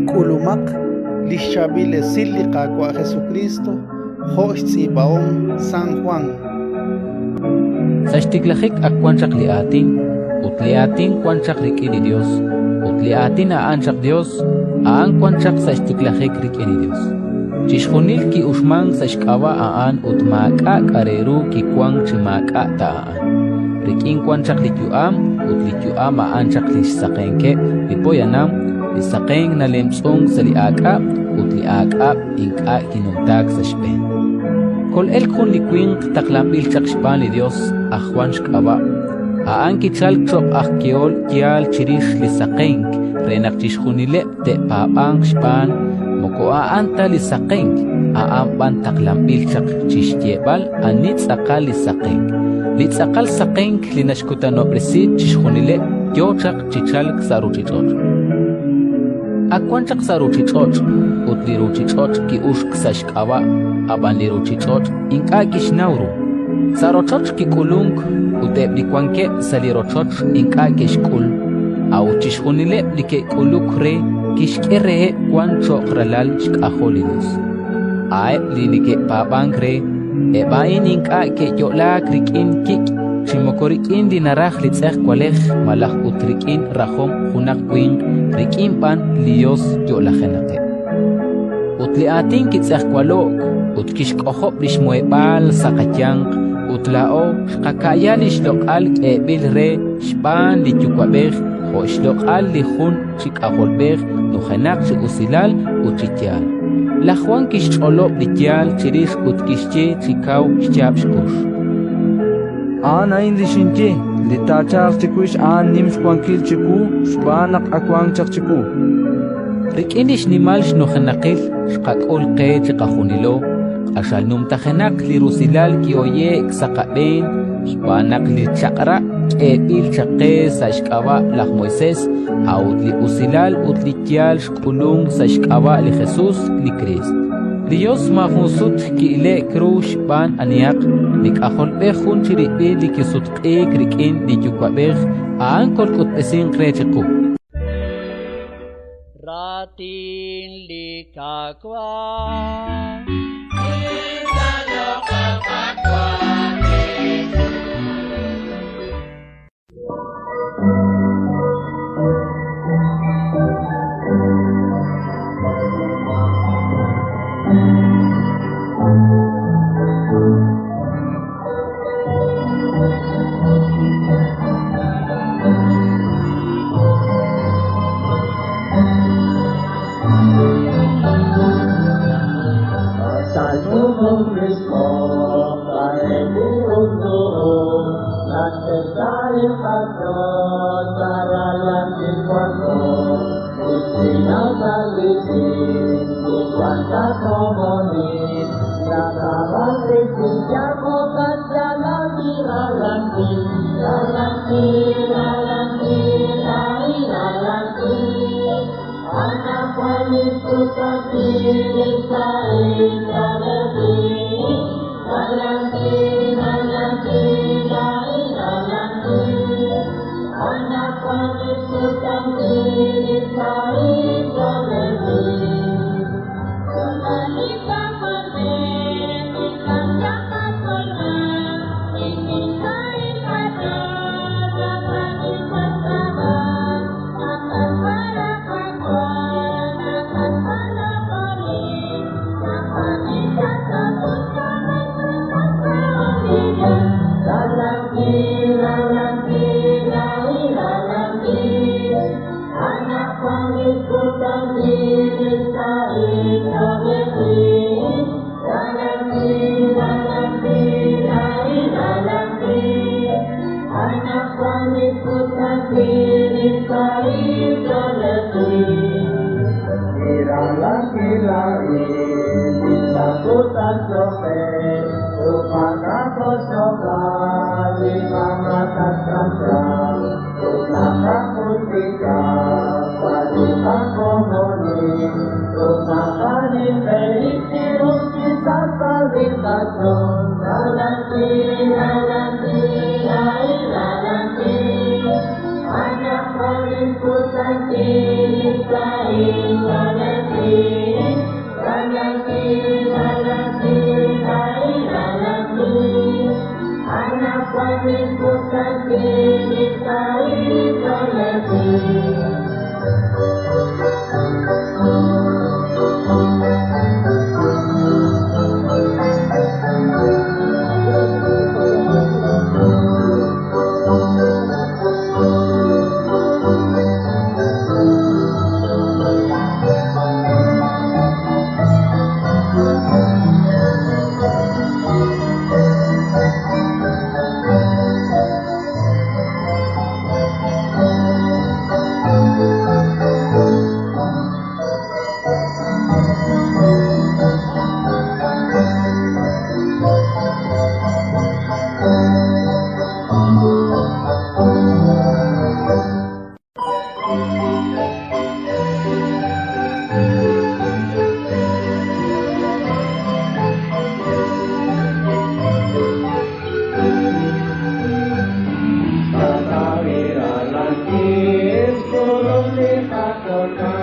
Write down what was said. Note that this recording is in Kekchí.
K'ulumaq li xChaab'il Esil li Qaawa' Jesukriist jo' xtz'iib'ahom San Jwan. Sa' xtiklajik ak wan chaq li Aatin, ut li Aatin wan chaq rik'in li Yos, ut li Aatin a'an chaq Yos, a'an wan chaq sa' xtiklajik rik'in li Yos. Chixjunil ki'uxmank sa' xk'ab'a' a'an ut maak'a' k'a' re ru kiwank chi maak'a' ta a'an. Rik'in wan chaq li yu'am, ut li yu'am a'an chaq li xsaqenkeb' li poyanam. Li saqenk nalemtz'unk sa' li aak'ab', ut li aak'ab' ink'a' kinumtaak sa' xb'een. Kol'elk jun li winq taqlanb'il chaq xb'aan li Yos, aj Jwan xk'ab'a'. A'an kichalk cho'q aj yehol yaal chirix li saqenk re naq chixjunileb' te'paab'anq xb'aan. Moko a'an ta li saqenk, a'an b'an taqlanb'il chaq chi xyeeb'al ani tz'aqal li saqenk. Li tz'aqal saqenk li naxkutanob'resi chixjunileb' yo chaq chi chalk sa' ruuchich'och'. Ak wan chaq sa' ruuchich'och', ut li ruuchich'och' ki'uxk sa' xk'ab'a', ab'an li ruuchich'och' ink'a' kixnaw ru. Sa' rochoch kik'ulunk, ut eb' li wankeb' sa' li rochoch ink'a' ke'xk'ul. A'ut chixjunileb' li ke'k'uluk re kixk'e reheb' wank cho'q ralal xk'ajol li Yos. A'eb' li neke'paab'ank re, eb' a'in ink'a' ke'yo'laak rik'in kik' chi moko rik'in li naraj li tz'ejwalej malaj ut rik'in rajom junaq winq, rik'in b'an li Yos yo'lajenaqeb'. Ut li Aatin kitz'ejwalo'k ut kixk'ojob' li xmuheb'aal sa' qayanq, ut laa'o xqaka'ya li xloq'al k'eeb'il re xb'aan li Yuwa'b'ej jo' xloq'al li jun chi K'ajolb'ej nujenaq chi usilal ut chi yaal. Laj Jwan kixch'olob' li yaal chirix ut kixye chi kaw xyaab' xkux: A'an a'in li xinye: Li taachalq chiwix a'an nim xwankil chiwu xb'aan naq ak wank chaq chiwu. Rik'in li xnimal xnujenaqil xqak'ul qe chiqajunilo, q'axal numtajenaq li rusilal kihoye'k sa' qab'een xb'aan naq li Chaq'rab' k'eeb'il chaq qe sa' xk'ab'a' laj Moisés, a'ut li usilal ut li yaal xk'ulunk sa' xk'ab'a' li Jesus li Kriist. Li Yos maajun sut ki'ile'k ru xb'aan anihaq, li K'ajolb'ej jun chirib'il li kisutq'iik rik'in li Yuwa'b'ej, a'an kolk'utb'esinq re chiqu. Raatin li Qaawa'. Kutan.